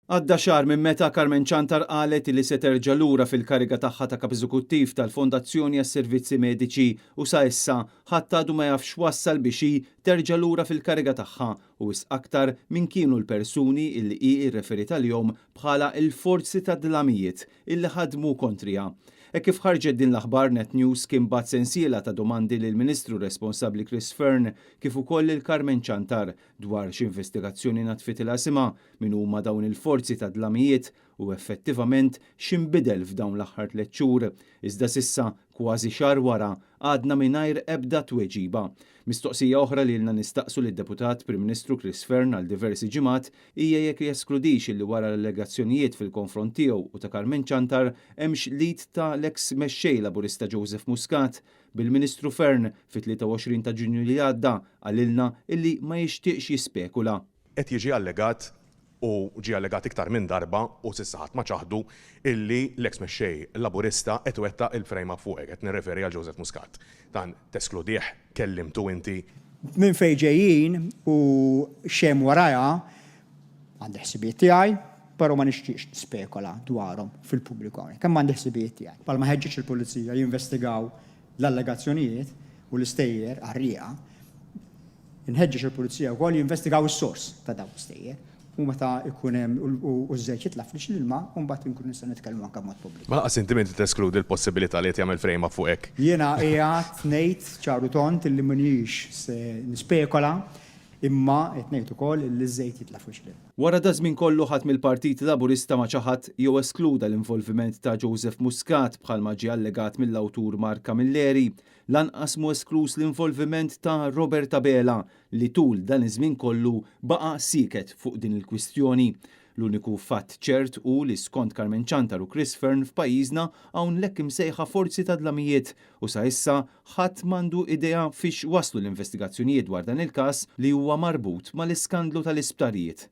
Għadda xahar minn meta Carmen Ciantar qalet li se terġa' lura fil-kariga tagħha ta' Kap Eżekuttiv tal-Fondazzjoni għas-Servizzi Mediċi u sa issa ħadd għadu ma jaf x'wassal biex hi terġa' lura fil-kariga tagħha u wisq aktar min kienu l-persuni illi hi rreferiet għalihom bħala l-forzi tad-dlamijiet illi ħadmu kontriha. Hekk kif ħarġet din l-aħbar Net News kien bagħat sensiela ta' domandi lill-Ministru responsabbli Chris Fearne kif ukoll lil Carmen Ciantar dwar x'investigazzjoni natfitilha isimha, min huma dawn il-forzi ta' dlamijiet u effettivament x'inbidel f'dawn l-aħħar tlett xhur. Iżda s'issa, kważi xahar wara, għadna mingħajr ebda tweġiba. Mistoqsija oħra li ilna nistaqsu lid-Deputat Prim Ministru Chris Fearne għal diversi ġimgħat hija jekk jeskludix illi wara l-allegazzjonijiet fil-konfront tiegħu u ta' Carmen Ciantar hemmx l-id ta' l-eks Mexxej Laburista Joseph Muscat, bil-Ministru Fearne fit-23 ta' Ġunju li għadda qalilna illi ma jixtieqx jispekula. Qed jiġi allegat, u ġie allegat iktar minn darba u s'issa ħadd ma ċaħdu, illi l-eks Mexxej Laburista qed iwettaq il-frame up fuqek, qed nirreferi għal Joseph Muscat. Dan teskludih? Kellimtu inti? Minn fejn ġejjin u x'hemm warajha, għandi ħsibijiet tiegħi, però ma nixtieqx nispekola dwarhom fil-pubbliku hawnhekk, imma għandi ħsibijiet tiegħi. Bħalma ħeġġeġ il-Pulizija jinvestigaw l-allegazzjonijiet u l-istejjer qarrieqa, Inħeġġeġ il-Pulizija wkoll jinvestigaw is-sors ta' dawn l-istejjer u meta jkun hemm u ż-żejt jitla' f'wiċċ l-ilma u mbagħad inkunu nistgħu nitkellmu anke b'mod pubbliku. Ma lanqas inti m'inti teskludi l-possibilità li qed jagħmel frame up fuqek. Jiena qiegħed ngħid ċar u tond illi m'iniex se nispekola imma qed ngħid ukoll illi ż-żejt jitla' f'wiċċ l-ilma. Wara daż-żmien kollu ħadd mill-Partit Laburista ma ċaħad jew eskluda l-involviment ta' Joseph Muscat bħalma ġie allegat mill-awtur Mark Camilleri. Lanqas mhu eskluż l-involviment ta' Robert Abela li tul dan iż-żmien kollu baqa' sieket fuq din il-kwistjoni. L-uniku fatt ċert hu li skont Carmen Ciantar u Chris Fearne f'pajjiżna hawn l-hekk imsejħa forzi ta' dlamijiet u sa issa ħadd m'għandu idea fiex waslu l-investigazzjonijiet dwar dan il-każ li huwa marbut mal-iskandlu tal-isptarijiet.